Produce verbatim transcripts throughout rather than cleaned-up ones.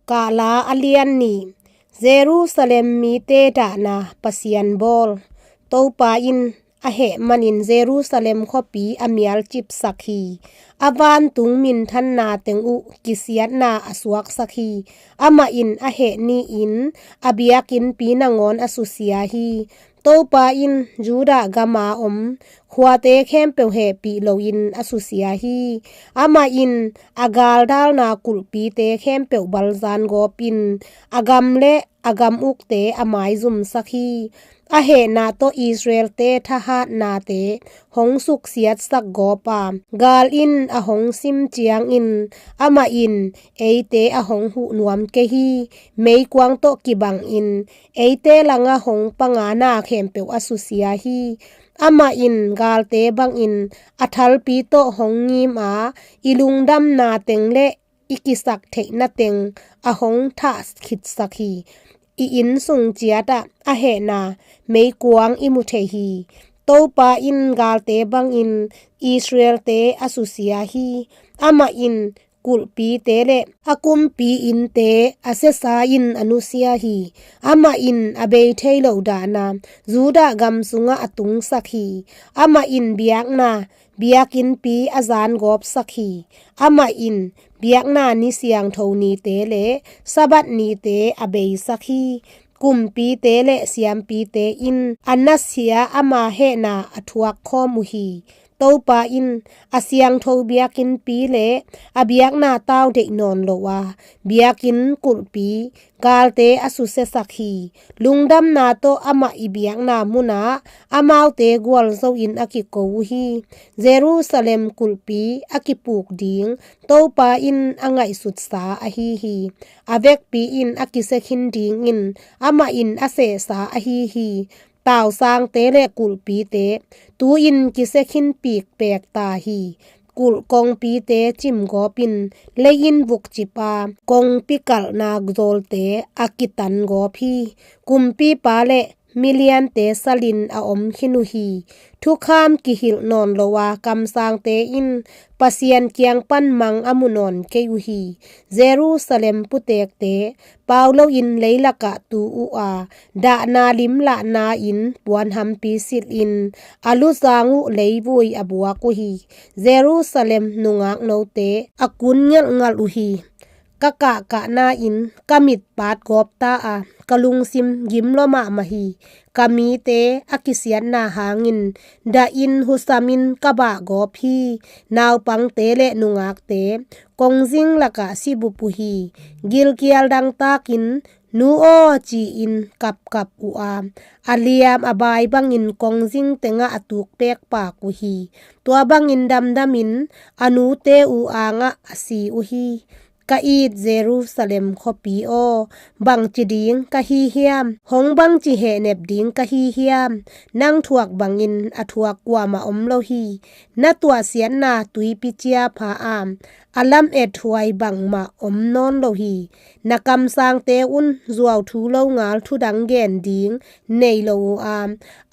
Kahla a lian nih. Jerusalem mite dahna Pasian bawl. Topa in a heh manin Jerusalem khuapi a mialcipsak hi. A vantung minthanna teng uh kisiatna a suaksak hi. Amah in a heh ni-in a biakinnpi nangawn a susia hi. Topa in Judah gama om khuate khempeuh hehpih loin a susia hi. Amah in a galdalna kulhpite khempeuh balzan gawpin a gam le a gam ukte a maizumsak hi. A hehna tawh Israelte thahatnate hong suksiatsak gawp a, gal in a hong sim ciangin amah in eite a hong huh nuam kei hi. Meikuang tawh kibangin eite langa hong pangana khempeuh a susia hi. Amah in galte bangin a thalpi tawh hong ngim a, i lungdamna teng le i kisak theihna teng a hong thah khitsak hi. I inn sung ciatah a hehna meikuang i mu thei hi. Topa in galte bangin Israelte a susia hi. Amah in kulhpite le a kumpi innte a siasa in a nusia hi. Amah in a bei thei lo dahna Judah gam sungah a tungsak hi. Amah in biakna biakinnpi a zan gawpsak hi. Amah in biakna ni siangtho nite le Sabbath nite a beisak hi. Kumpite le siampite in a nasia ama hehna a thuak khawm uh hi. Topa in a siangtho biakinnpi le a biakna tau deih nawn lo a, biakinn kulhpi galte a susiasak hi. Lungdamna tawh amah i biakna munah amaute gualzo in a kiko uh hi. Jerusalem kulhpi a kipuk ding Topa in a ngaihsutsa ahi hi. A vekpi in a kisia khin dingin amah in a sehsa ahi hi. Tausangte le kulhpite tu-in kisia khin pikpek ta hi. Kulh kongpite cimgawpin lei-in vukcip a, kongpi kalhna zawlte a kitan gawp hi. Kumpipa le miliante salin a om khin uh hi. Thukham kihilh nawn lo a, kamsangte in Pasian kiang pan mang a mu nawn kei uh hi. Jerusalem putekte pau loin leilakah tu uh a, dahna limlahna in puanhampi silhin a luzang uh leivui a buak uh hi. Jerusalem nungak note a kun ngelhngelh uh hi. Ka kahkahna in ka mitpat gawp ta a, ka lungsim gimlaw mahmah hi. Ka mite a kisiatna hangin dahin husamin ka bah gawp hi. Naupangte le nungakte kongzing lakah sibup uh hi. Gilkial dangtakin, "Nu aw," ci-in kapkap uh a, a liam a bai bangin kongzing tengah a tukpek pak uh hi. Tua bangin damdamin a nute uh angah a si uh hi. Ka it Jerusalem khuapi aw, bangci ding ka hi hiam? Hong bangci hehnep ding ka hi hiam? Nang thuak bangin a thuak kuamah om lo hi. Na tuahsiatna tuipi cia pha a, a lamethuai bangmah om nawn lo hi. Na kamsangte un zuauthu longal thudang gen ding nei lo uh a,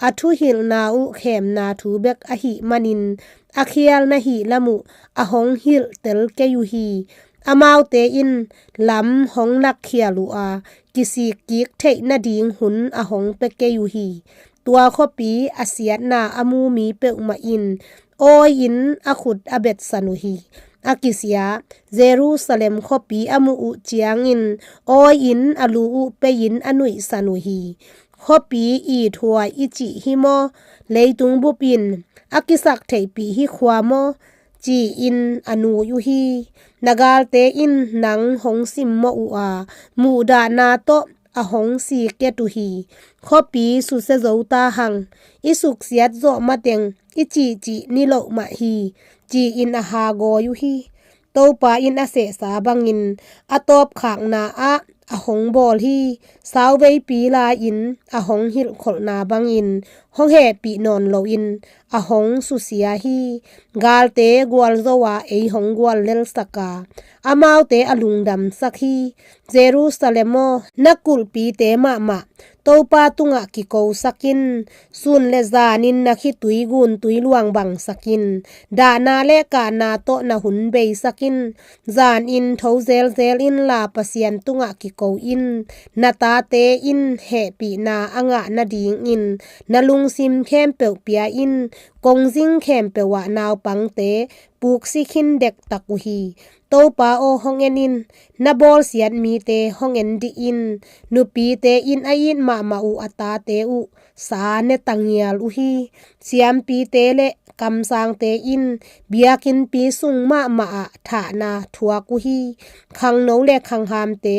a thuhilhna uh khemna thu bek ahih manin a khial na hih lam uh a hong hilhtel kei uh hi. Amaute in lam hong lakkhial uh a, kisikkik theih nading hun a hong pia kei uh hi. Tua khuapi a siatna a mu mi peuhmah in awi-in a khut a betsan uh hi. A kisia Jerusalem khuapi a muh uh ciangin awi-in a lu uh pei-in a nuihsan uh hi. "Khuapi ithuai i cih hi maw? Leitung bup in a kisaktheihpih hi khua maw?" ci-in a nui uh hi. Na galte in nang hong simmawh uh a, muhdahna tawh a hong sikiat uh hi. "Khuapi susia zo ta hang, i suksiat zawh mateng i cihcih ni loh mah hi," ci-in a hagawi uh hi. Topa in a sehsa bangin a tawpkhakna ah a hong bawl hi. Sauveipi lai-in a hong hilhkholhna bangin hong hehpih nawn loin a hong susia hi. Galte gualzo a, ei hong guallelsak a, amaute a lungdamsak hi. Jerusalem aw, na kulhpite mahmah Topa tungah kikosak in. Sun le zanin na khitui guntui luangbangsak in. Dahna le kahna tawh na hun beisak in. Zanin tho zelzel inla Pasian tungah kiko in. Na tate in hehpihna a ngah nadingin na lungsim khempeuh pia in. Kongzing khempeuh ah naupangte puksi khin dektak uh hi. Topa aw, hong en in. Na bawlsiat mite hong en dih in. Nupite in a it mahmah uh a tate uh sa ne tangial uh hi. Siampite le kamsangte in biakinnpi sung mahmah ah thahna thuak uh hi. Khangno le khanghamte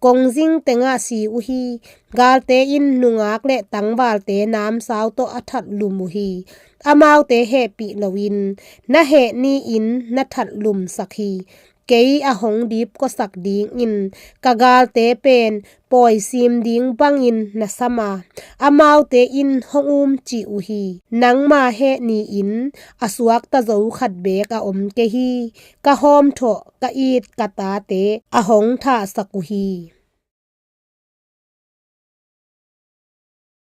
kongzing tengah si uh hi. Galte in nungak le tangvalte namsau tawh a thatlum uh hi. Amaute hehpih loin na heh ni-in na thatlumsak hi. Kei a hong dipkuasak dingin ka galte pen pawisim ding bangin na sam a, amaute in hong umcih uh hi. Nangma heh ni-in a suakta zo khat beek a om kei hi. Ka hawmthawh ka it ka tate a hong thahsak uh hi.